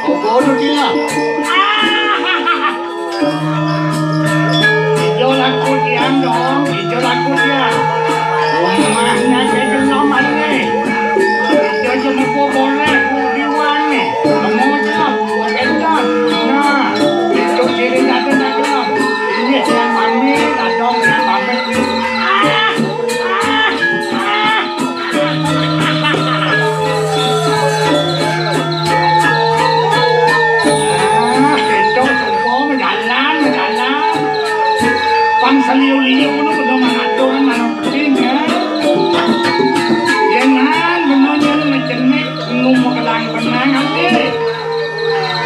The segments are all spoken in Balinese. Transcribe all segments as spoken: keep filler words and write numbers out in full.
Apa tu dia? Ijo laku tiang dong, ijo laku tiang. Rumahnya kayak genom aja. Ijo cuma boleh diwan nih. Mau cuma buat entar. Nah, itu ciri nyata dagelan. Ini yang pamit, adong yang pamit. Ah, ah, ah. Ah, kéto sumpah majalan, majalan. Pang saliu-liu nu kudu mangatur, manut penting, ya. Jangan bener-bener ngecenik, nu magelang benang, ati.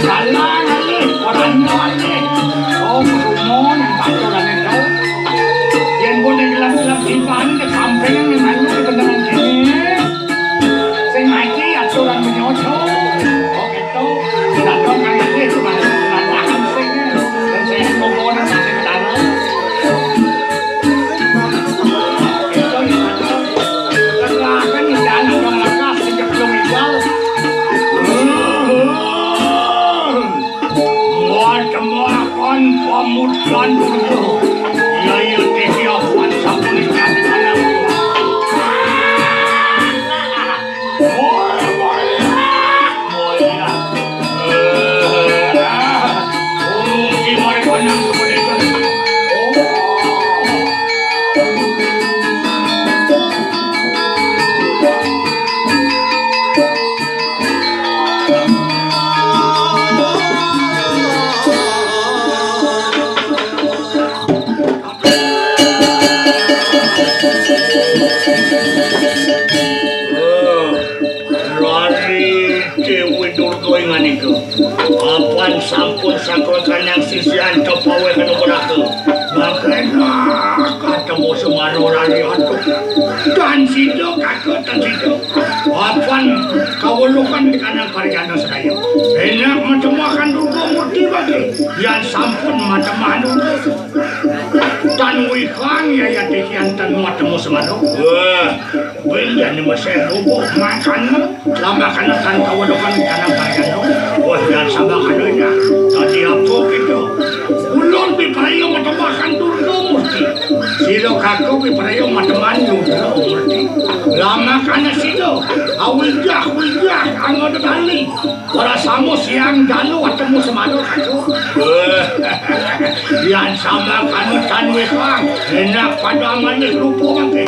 Jalan aja, orangnya aja. Oh, kudu mon, baturan itu. Yang boleh gelap-gelap simpan ke samping, memang itu beneran sini. Sing ngaji aturan menyoco. Oh, gitu. Datang kali ini cuma natahan sing. Dan saya mau bodoh masih taruh. Itu di mana? Kecelakaan di jalan yang lekas, di Jepang Iqbal. Muat-muakan pamutan dulu. Ya, ya, teh, ya, kuat sampun ikan anak. Moy, moy, moy. Eh, ah. Oh, si Marek Panjang seperti itu. Oh. Lari Dewi Durga ingan iku. Apan sampun sakul kanyang sisian kepaweh kena beraka. Makanya ketemu semana lari antuk. Dan situ kakak dan situ. Apan kawulukan di kandang Parjana sedaya. Enak matemahan Durga Murti bagi. Yang sampun matemahan Durga. Tan wihang ya ya tikian tan matemu semana. Wah, bilih ni masih rubuh makan. Lama kana tan kawulukan di kandang Parjana. Wah, yang sama kadunya. Tadi apa gitu? Ulun piprayo matemahan Durga Murti. Sira kaku piprayo matemahan Durga Murti. Lama kana sida. Awijah, wijah, anggo tali. Ora samo siang dalu ketemu semana kaku. Yan sama kanu tan wehang. Enak pada maneh rupa mangke.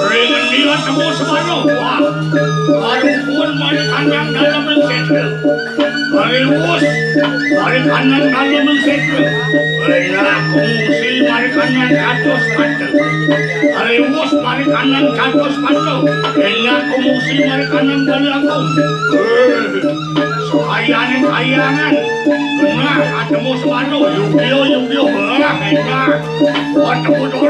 Ring dia temu semana. Wah. Baru pun mari kandang dalam setra. Mari us, mari kandang dalam setra. Enak kungsi mari kandang kados patu. Mari us, mari kandang kados patu. Enak kungsi mari kandang Bali Agung. Eh. Kayane kayangan. Genah ketemu semana. Yuk yo, yuk yo. Wah, enak. Ketemu dulu.